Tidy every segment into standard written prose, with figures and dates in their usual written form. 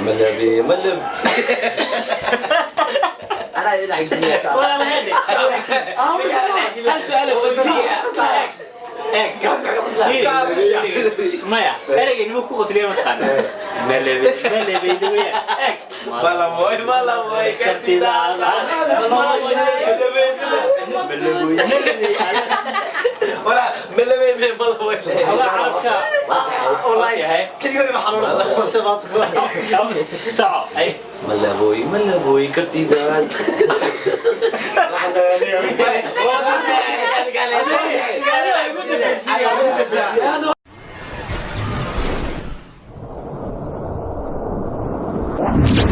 Malabe malab. Anaa idin xagjinaya. Walaal hede. Hal su'aal oo weydiiya. Eeg. Maya, ereyga inuu ku qosliyo ma taqaana. Malabe malabe weeyaan. Eeg. Malaboy malaboy kartidaada. Wala malabe me malaboy. Xogaa carabka. Wallahi Yahay. keligay ma xanuun. Soco. Ay. Malaboy malaboy kartidaada.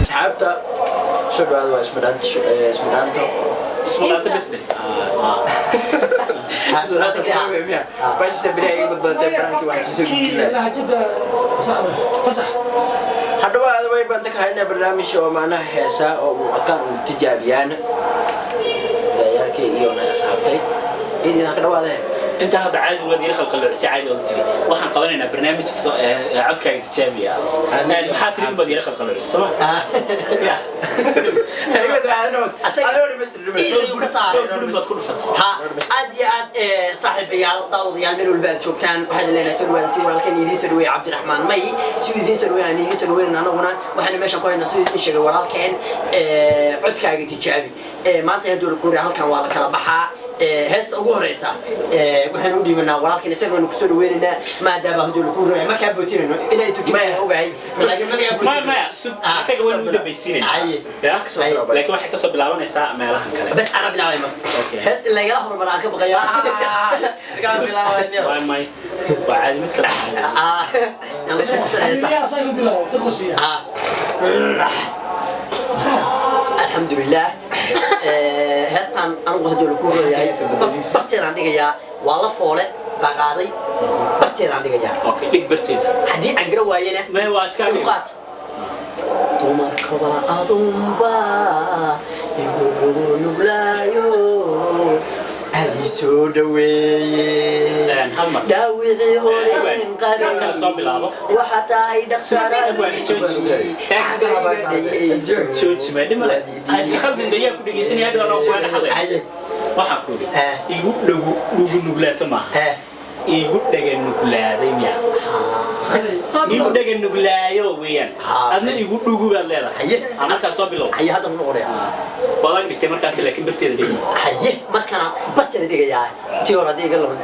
Asxaabta soo dhawaada, waa isma dhaanto. Isma dhaanto bes leh. Lahjada saxda fasax. Hadhawa aad way baan ka haynaa barnaamij oo macnaha heesa oo muuqataan uu tijaabiyaan dayaalkay iyo na asxaabtay idin ka dhawaadee. Inta hadda caadi waad yara qalqaloocisay, caadi oo tiri waxaan qabanaynaa barnaamij codkaaga tijaabiya. Maxaa tiri baad yara qalqaloocisay, soma ya? Iidayu ka saaray. Dhul baad ku dhufatay. Ha, aad iyo aad saaxiibayaal, daawadayaal, meel walba aad joogtaan, waxaan idin leenahay soo dhawaada. Si walaalkeen idiin soo dhaweeya Cabdiraxmaan May, si uu idiin soo dhaweeya aan idiin soo dhaweynayna, anaguna waxaanu meesha ku haynaa, siduu idiin sheegay walaalkeen, codkaaga tijaabi. Maanta hadduu la kuuriya halkan waa la kala baxaa. Heesta ugu horeysa waxaanu u dhiibanaa walaalkeen, isagoonu kusoo dhaweynaynaa, maadaama hadduu la kuuriya markaa bootinayno inay tujinaysa ogahay, laakiin ma lagaa Maya, maya, isaga waynu u dambaysiinayna. Aye. Ya, laakiin waxay kasoo bilaabanaysaa meelahan kale. Bas ana bilaabay marka. Okay. Hees in lagala horumar aan ka baqayaa. Waa may, waa caadi mid kale. Ah, yaan isku qabsanaysaa. Yaa asaga bilaabo dadku siiya. Ah. Alxamdulilah. Heestan anigu hadduu laku horeeyahay bas barteedaan dhigayaa, waa la foole baa qaaday, barteedaan dhigayaa. Okay, dhig barteeda. Haddii aan gara waayena Maya, waa iska igu qaat. Dumarkaba adunba igu dhugu nuglaayo, adii soo dhaweeye. Hal mar. Dhaawicii horeen Mar kale soo bilaabo. Waxa tahay Jooji. dhaqsaraad. Jooji, ma dhimale, ha iska khaldin, dhayaa ku dhegeysanaya hadhow anoo kuwaana hadlay. Waxaan ku idhi igu dhagu dhugu nuglaato maaha, igu dhaga nuglaaday miya? Igu dhaga nuglaayo weeyaan. Adna igu dhugu baad leedahay. Haye. Aa, markaa soo bilow. Haye, hadda ku noqonaya. Waad ag dhigtay markaasi, laakiin barteeda dhigi. Haye, markana barteeda dhigayaa, tii hore haddii iga lama.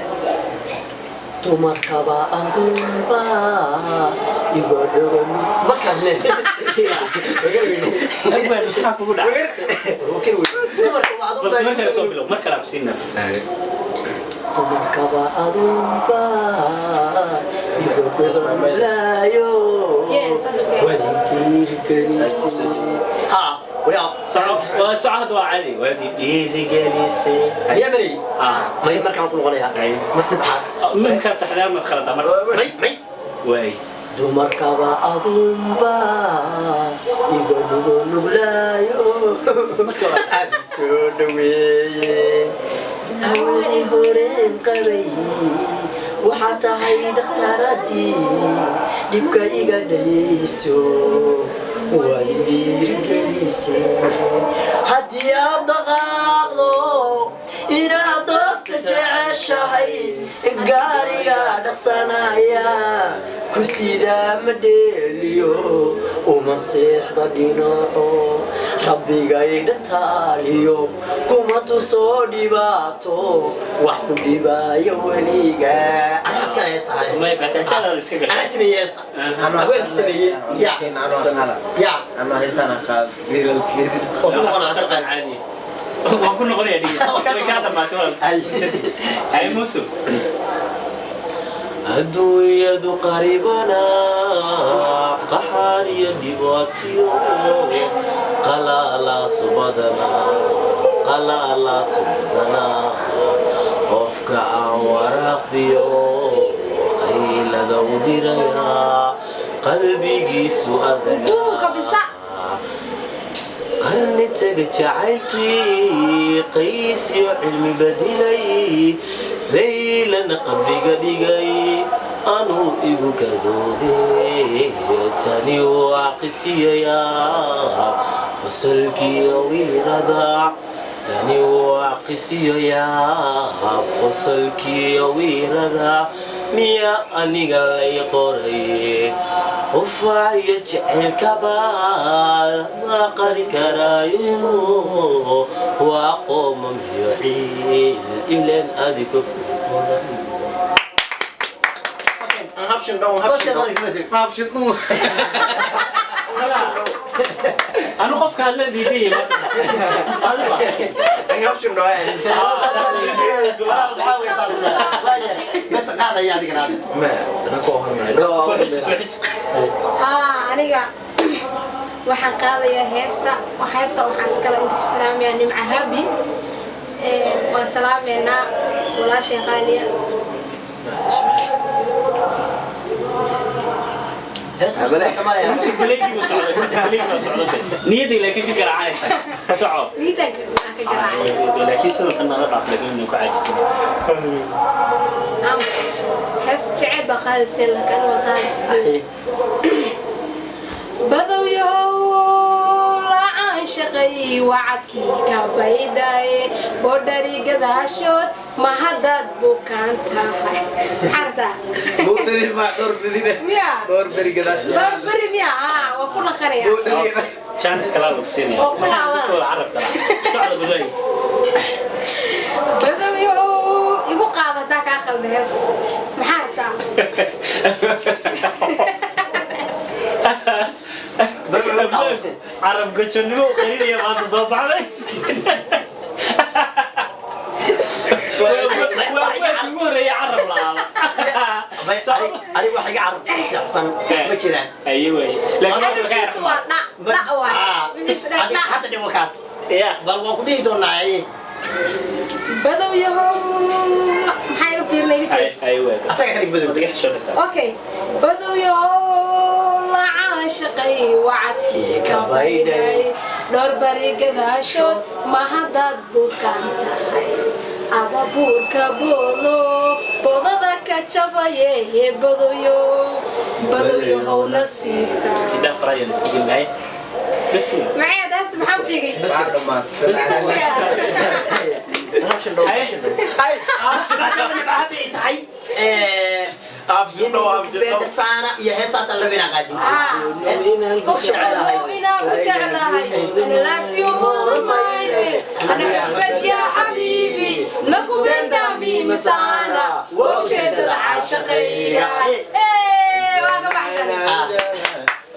Dumarkaba adunba igu dhaga markaan le. Agwaan, maxaa kugu dhacay? Dumarkaba adunba. Balse mar kale soo bilow, mar kale aan ku siinaa fursad. Dumarkaba adunba igu dhaga nuglaayo. Yes, hadda ku- Wadinkirgelisay ha wariyaa. Soco, waa soco, hadda waa caadi, waad i dhiirigelisay. Miyaa marayay? Ah. May, markaan ku noqonayaa. Ay. Mar saddexaad. Minkaad saxdaa, maad khaladaa marka. May, may. Waay. Dumarkaba adunba iga nugu nuglaayo, aad soo dhaweeye, hawlii horeen qabay, waxaa tahay dhakhtaradii dhibka iga dhayeyso, waad i dhiirigelisay. Haddii aad dhaqaaqdo inaad doofta jeceshahay, gaariga dhaqsanaya ku sidaa ma dheeliyo, uma seexda dhinaco, rabbigay dhantaaliyo, kuma tusoo dhibaato wax ku dhibaayo weliga. Anaa iskale heesta. May, bataajadaada iska gashay. Anaa sameeyey heesta, haweenka sameeyey ya ya. Oo ku noqonaa hadda qaadis. Caadi waan ku noqonayaa, dhigi way kaa dhamaatay walaal. Ay. Ay musu. Adduunyadu qaribana, qaxaar iyo dhibaatiyo, qalaalaasu badana, qalaalaasu badana, qofka aan waraaqdiyo qaylada u dirayaa qalbigiisu adaga. Duuka bisa. Qarni taga jacaylkii qaysyo cilmi badilay, laylana qabriga dhigay. Anuu igu gadoode, tani waa qisiyayaa qosolkiyo wiirada, tani waa qisiyayaa qosolkiyo wiirada. Miya aniga lay qoray qufaayo jecelkaba lama qari karaayo, waa qoomamiyo ciil ilan adiga ku qoran. Habshin dhow, habshin dhow, habshin dhow. Anu qofka hadla diiday adiga. Habshin dhow. Bas qaadaya adigana. Ma ana ku hormaray. Fuxis fuxis. Haa, aniga waxaan qaadayaa heesta. Heesta waxaan iskala inta ku salaamayaa Nimca Habi. Waan salaameynaa walaashay qaaliya. Baleegii socday, baleegii socday, niyadii laakiin ka garaacaysa, soco. Niitaan aan ka garaacay. Laakiin sida kan nala dhaaf, laakiin inuu ku caajisay. Ams hees jecel baa qaadayseen, laakiin aniga daadista. Badow yahow lacaan shaqay wacadkii ka baydhaye, boodhari gadaashood ma haddaad bukaan tahay? Maxaa rabtaa? Buudari ma dhowr bidine. Miya? Dhowr beri gadaashood. Dhowr beri miya? Haa, waa ku naqanaya. Buudari. Chance kala lagu siinaya. Oo ku laaban. Dadkooda carabka la socda baday. Badow yahow igu qaada haddaa kaa qalda heesta. Maxaa rabtaa? Carab gajonnimo u qarinaya maanta soo baxday. Waa kuwaakii ugu horreeya carab la'aada. Aniga wax iga carab fiicsan ma jiraan. Aye waay, laakiin waa ka Carabkiisu waa dhac dhac waay. Wixiisu dhac dhac. Hadda dhibo kaas. Ya. Bal waan ku dhihi doonaa aye. Badow yahow maxaa iga fiirinay? Iga jees. Aye waay. Asaga ka dhig badow. Waad iga xishoonaysaa. Okay, badow yahow lacaan shaqay wacadkii ka baydhay, dhowr bari gadaashood ma haddaad bukaan tahay? Aba buurka boodo boodada ka jabaye, badowyo badowyahow nasiibka. Indhaha faraha la iska gelinahay bas. Maxay daas? Maxaa ku xigay? Bas Bas yaa. Habshin dhow, habshin dhow. Hadda ay tahay Habshin dhow, habshin dhow. Beendhasaana iyo heestaas aan rabin aan qaadin. Ogsoonina ku jeclahay, ana love you more than mine, ana xubad yaa xabiibi maku bendhaami sana waa ujeedada caashaqayga. Ee, waa ka baxsan.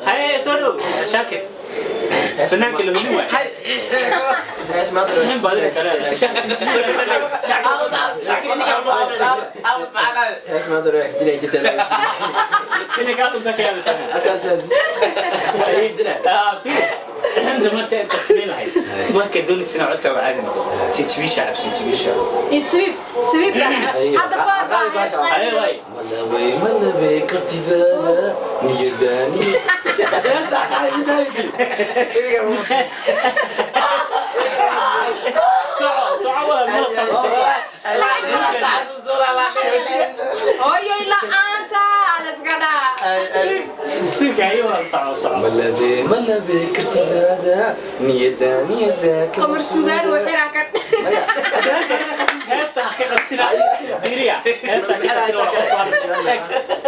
Haye, soo dhow Shaakir, fanaanka la hubin waay. Hees maanta. Muhiim baad adiga kale. Hees maanta loo xifdinaya jirta. Inay kaa dhunta ka yaabaysaa. Asaas asaas. Xifdinaya. Inta marka inta samayn lahayd marka doonaysa inaa codkaaga caadi noqdo, sinjibiisha cab, sinjibiisha. Iyo sabiib sabiib baa hadda goor baa hees haye qaadi. Waay. Malabay malabay kartidaada niyadaani. Soco soco walaal, malabkaa ku soco. Hooyoy la'aanta laska dhaa. Sinka haye walaal, soco soco. Malabay malabay kartidaada niyada niyada. Qamar sugaan waa xiraa kan. Heesta ha ka qasina fiiriya, heesta ha ka qasina waa qofka eg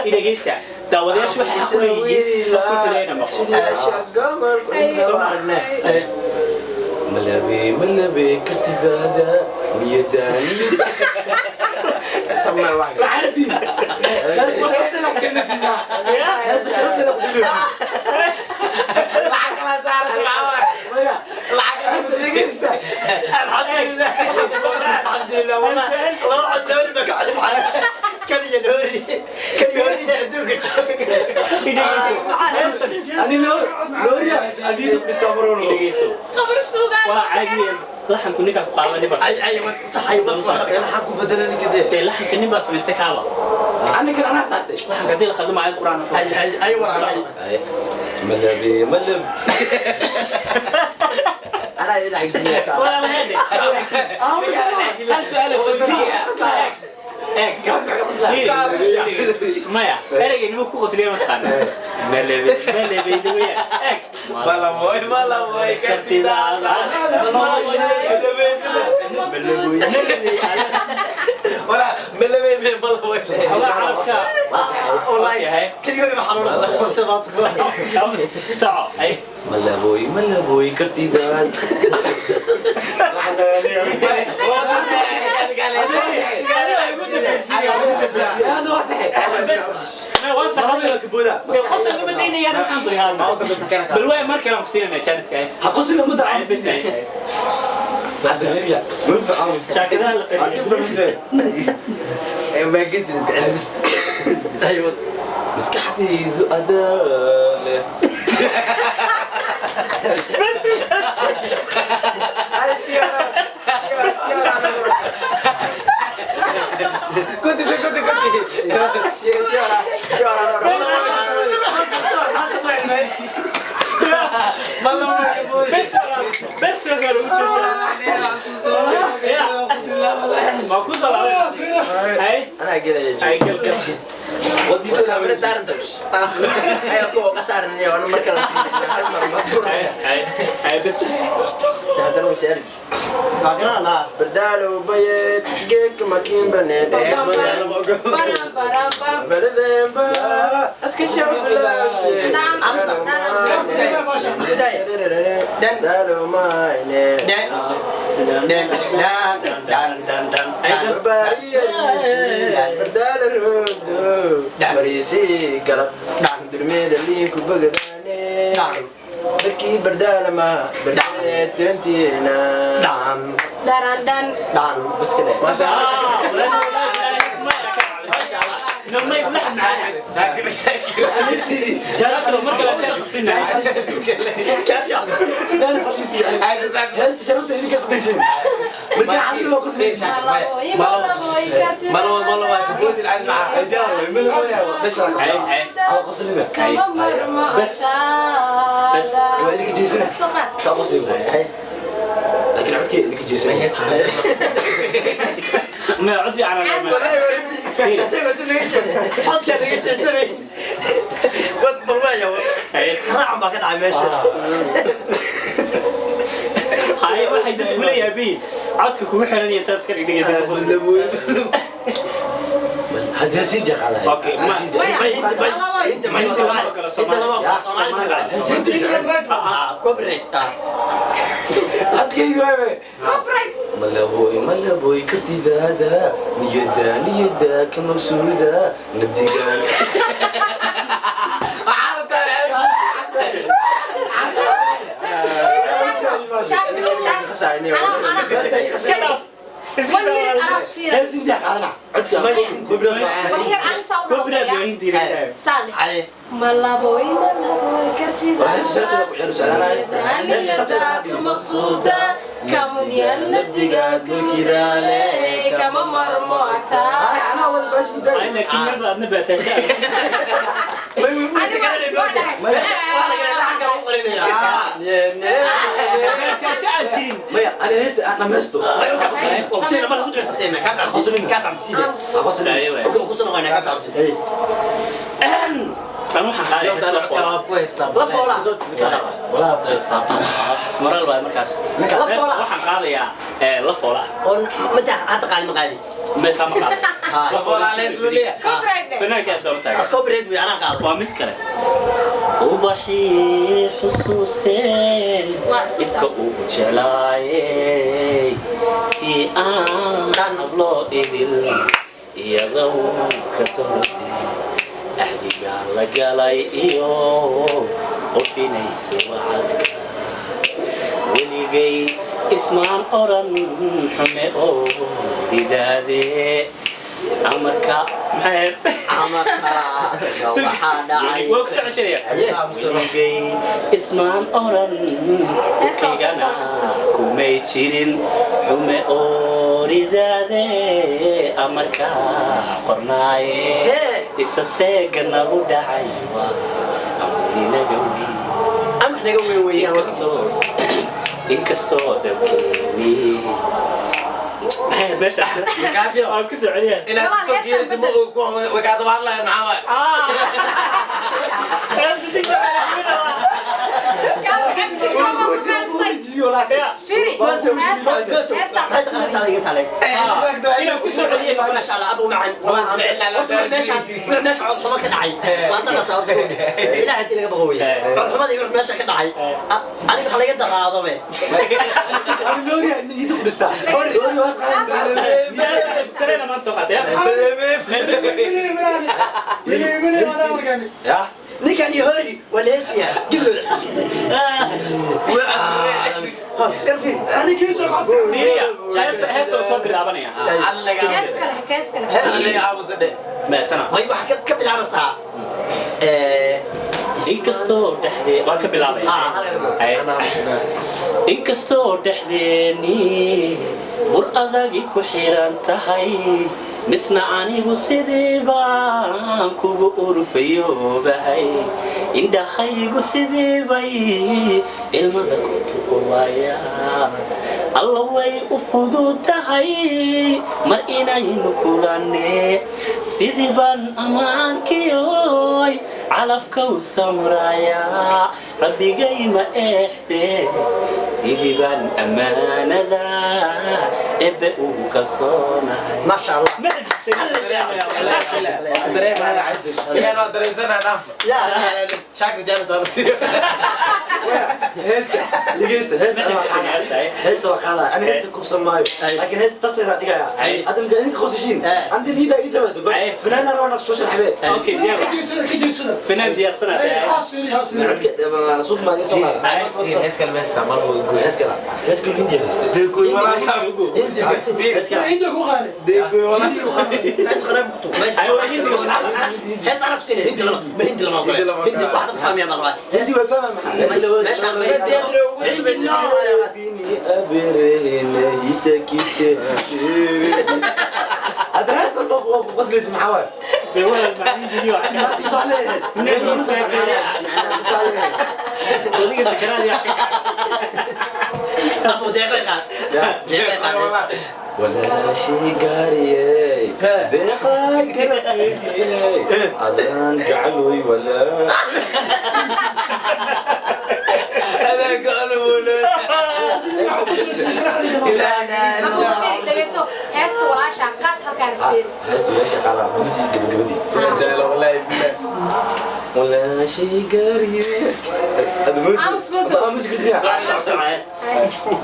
idhegeysta. Daawadayaashu waxay xaq u leeyihiin qofku xuleyna maqlo. Malabay malabay kartidaada niyada niyada. Alxamdulilah, wallah laba cod laba baa ka codin maxaa kan iyo loori kan iyo hori inta adduunka jooga. Idhegeyso. Qamar sugaan. Waa caadiyan, laxanku ninkaa ku qaada nin baa ay ay sax ay wad. Waxaan ku bedelan ninka dee. Dee laxanka nin baa samaystay kaaba. Aniga anaa saartay. Laxanka haddii la khaldamo aayad quraan ay ay ay walaal ay. Malabay malab. Anaa idin xifdinaya. Walaal, heede hal su'aal oo weydiiya. Maya, ereyga nima ku qosliya ma taqaana. Malabey, malabeyda weeyaan. Eeg. Malaboy, malaboy, kartidaada. Wala, malabey, malaboy. Allah carabka. Wallahi keligoy ma xanuun. Soco. Ay. Malaboy, malaboy, kartidaada. Ma waan saxay. Qosol ma daynayaan halkaan dooyaan. Bal waay mar kale aan ku siinayna chance-ka. Ha qoslin ma Ay, bas, ay. Jaakadaha la qariyo. Maskaxdaydu adaa leh. Bes bes waa lagu joojaa. Ya. Ma ku soo laabay. Ay. Anaa gelaya. Ay gal gal. Wadiisa Kaamira saaran tabish. Ayaa kuwa ka saaran iyo ana marka la hal mar ma tuuro. Ay ay ay bes. Haddana way saari. Waa Bardaalo bayad geek makiin baneed. Baram baram bam. Baladeenba aska shawbalaashe. Daalo maayne. Dan dan dan Dan dan dan. Ay gal. Bardaalo roogdo. Mariisi galab. Durmeeda liinku bagadaane. Dadkii bardaalama bardaale toontiina. dan Daran dan. dan Bas ka dheh. Ah, ما شاء الله. ما يقول معانا. شاكر marka la Kama marmo بس. بس. ما عدي على xodka naga jeesanay. Wad balwaaya wad. Raac baa ka dhacay meesha. هاي waxay dadku leeyahay bi codka kugu xiranaya saas ka dhigaysa. Okay, ma Inta ma inta lama Soomaali ma copyright. Copyright. Malaboy, malaboy, kartidaada, niyada, niyada, ka mabsuuda, nabdigaan. Shak, shak. Ana, ana. One minute, ana kusiinaya. Wax yar ana saa u copyright noqoya. waa intii Saan. Haye. Malaboy, malaboy, kartidaada. Niyada ku maqsuuda, kamudyal nadiga kumudale, kama marmo agtaa. laakiin meel baad adna baataashaa. Adiga, waa dhahay. Waa laga lacag u qorinaya. Baataaja aan jirin. Ogsiina mar ugu dambeysa ka facabsi. Ka facabsi. Ku soo noqonaa ka facabsi. Tan waxaan qaaday la foola. La foola. Ismaral baa markaas. La foola. Waxaan qaadayaa la foola. Oo ma taa hadda qaadi ma qaadis. Meesha ma qaado. Copyright dheh. Fanaanka aad baan u taagan. As copyright way anaa qaaday. Waa mid kale. Ubaxii xusuustee Waa cusubta. ifka uu jeclaayey tii aan habloo idil iyadow ka doortay axdigaa la galay iyo ofinaysa wacadka weligay ismaan oran xume oo ridaade amarka maxay Amarka waxaa dhacay. waa ku socoshanaya weligay ismaan oran kaygana kumay jirin xume oo ridaade amarka qornaaye isa seega nagu dhacay waa amrinaga weyn Amar naga weyn weeyaan warkiis. inkastoo dhabkeeni Meesha Kaafiyo. Aan ku soo celiyaa. Inaad TikTok yeelata ma og, way kaa daba hadlayaan, maxaa waaye? Heesta TikTok Firi. Maxay taqaanaa iga taleen? Inaan ku soo celiyay. ما شاء الله ابو معن meesha cod xumo ka dhacay waa taqaasa horta ilaahay intii laga baqo wey cod xumada iyo meesha ka dhacay aniga waxa laga daqaado be. Sareena maanta soo qaatay. Ninkan iyo hori waa la heesiyaa gilooda garfin. Fiiriya, heesta waa soo bilaabanaya. Hees kale, hees kale. Allaga aamusa dheh. Meetana. Way waxa ka bilaabaysaa. Inkastoo dhexdee waan ka bilaabaya. Inkastoo dhexdeeni bur adagi ku xiran tahay, misna anigu sidii baan kugu urufayoobahay, indhahaygu sidii bay ilmada ku qubayaan. Alla way u fudud tahay mar inaynu kulanne, sidii baan ammaankiyoy calafka u samrayaa. Rabbigay ma eexdee, sidii baan ammaanada ebbe ugu kalsoonahay. ما شاء الله. Dareema inaan waa dareensanaa dhaaf. Shaakir jaanis waa la siiyo. Heesta dhegeysta, heesta heesta waa qaadaya ani, heesta kubsan maayo, laakiin heesta tabteeda dhigaya. Hadda marka idinka qosashiin anta diida ii jabayso fanaana rabana soo sharxbee. Okay, diyaar. Fanaan diyaarsanaa. Suuf maa idiin soo qaada. Hees kale ma haystaa, mar wuu gooy. Hees kale, hees kale, hindiya heesta. Deegoy walaa. Deegoy walaa. Hees qaraab ku tuur. Hees arab sine hindi lama ma hindi lama Hindi lama hindi wax dadka fahmaya ma rabaa. Hindi way fahmaa maxaa. Meesha hindi no. Bini aberene hisakite. Hadda hees walba waa ku qoslaysa, maxaa waaye? Abu deeqay qaad, deeqay qaad. Walaashii gaariyey, deeqaa garabkeygiyey, adaan jecloy walaa. Adaa go'an walaal. Abu Firi, dhegeyso. Heesta walaasha qaad halkaan, Firi. Heesta walaashii qaadaa gudii gabagabadii. Jaalo wallahi billah. Walaashii gaariyey. Aamus, Muuse. Aamus guddiya.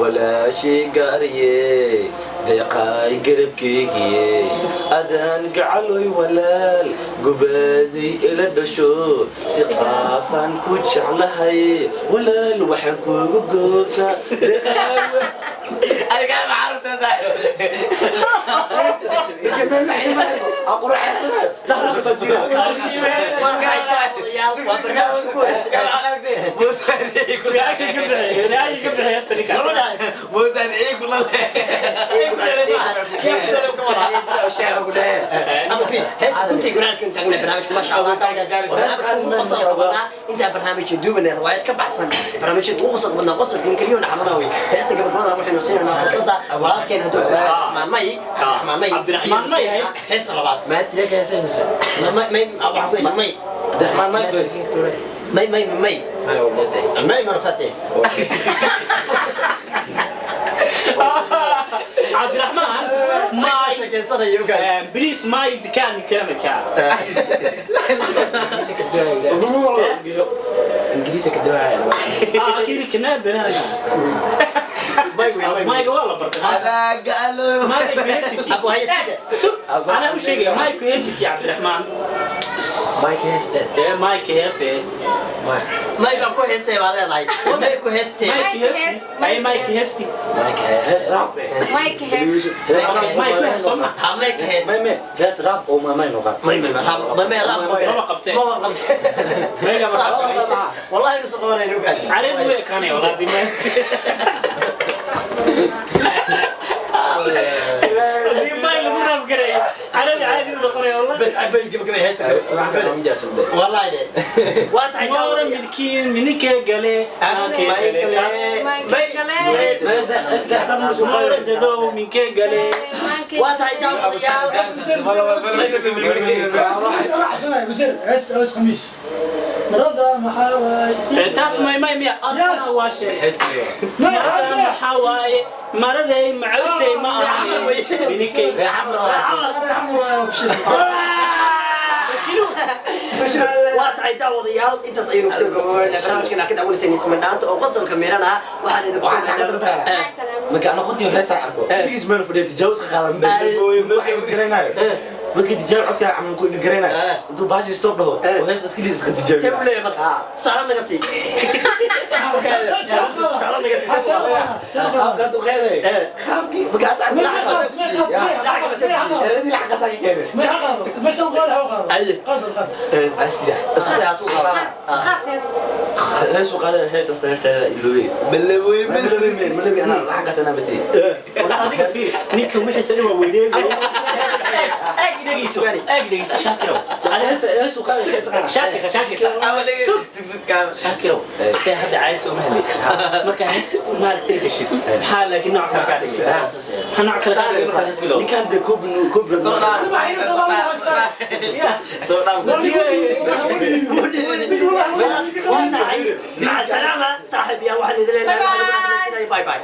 Walaashii gaariyey, deeqaay garabkeygiyey, adaan gacaloy walaal, gubaaday ila dhasho, si qaasaan ku jeclahay walaal, waxaan kuugu goobtaa deeqaay. Adiga ma carabtada. Waa barnaamij ku wanaagsan. Muuse ciig kula leh. Abu Firi, heesta kuntii gunaanadka taagna barnaamijka, maasha Allah, barnaamijka ugu qosolka badnaa intaa barnaamijka duubanay, riwaayad ka baxsan barnaamijyada ugu qosolka badnaa, qosolka keliyona xanuunaa wey. Heesta gabagabada waxaynu siinaynaa fursadda walaalkeen hadduu Cabdiraxmaan May, Cabdiraxmaan May. Cabdiraxmaan May, hay. Heesta labaad. Ma tira ka heesay mise? May may waxaa ku heesa may. Cabdiraxmaan May Goys. May may may. May oo leedahay. May mana fate. Cabdiraxmaan May. Sheekeysanayo ugaad. Please my dukaan keena. Ingiriisi ka dawaa. Ah, kiri kanaadana. Mayga waa la bartay. Adaa galo. Mayga Kuhesity. Abu hayasida. Sug, anaa u sheegaya Mike Kuhesity Cabdiraxmaan. Mike hees dheer. Ee Mike heese. Mike. May baan ku heestay baa leedahay. May ku heestay. Mike Hesti. Ay Mike Hesti. Mike hees. Hees rap. Mike hees. Mike Hees soo ma. Ha may ku hees. May may hees rap oo maamay noqon. May may rap may may rap. Maba qabteen. Maba qabteen. Mayga ma qabteen. Wallahi inuu qabanayno ugaad. Caleeb wuu ekaanaya walaa dima. Haddii Mike lagu raab gareeyo, caleeb caadi u noqonaya wallah. Bas abay gabagabay heesta. Wallahi de waa tahay. Moora midkiin mininkee gale, maankee gale taas. Moora dadow minkee gale. Waa tahay daawadayaal. خميس مرضى محاوي. Taas may may miya Yes. waa sheegay marada maxaa waaye maraday macawstay ma aha mininkay. Waa tahay daawadayaal, intaas ayaynu kusoo gabagabeynaa barnaamijkan aad ka daawanayseen Isma Dhaanta oo qosolka miran ah. Waxaan idinku Marka ana quntii heestaa arko keligiis meel fadhiya tijaabo iska qaadan garanayo, markii tijaabo codka camal ku garanayo intuu baashi stop dhaho oo heesta iskaliis iska see u tijaabiyo. Leeyahay marka tusaale naga sii, tusaale naga sii. Qaabkaad u qeeday qaabkii markaas aad eradii lacagaas ay keeneen. Isku day asuu qaada. Hees u qaaday, hees dhafta heesteeda ilooyey malawi malawi malawi anaa lacagaas anaa batay. Adiga fiiri ninkan wixiisa dhan waa weyneegaya. Eeg dhegeyso, eeg dhegeyso Shaakirow. Hees u qaaday. Shaakir, Shaakir, Shaakirow, see hadda caayis uma helaysa markaa hees maaragtay gashid maxaa, laakiin nooc kale kaa dhigay, maxaa nooc kale kaa dhigay markaa hees bilow? Ninkan de koob koob. Waa tahay, maca salaama saaxiib yaal, waxaan idin leenahay bye bye.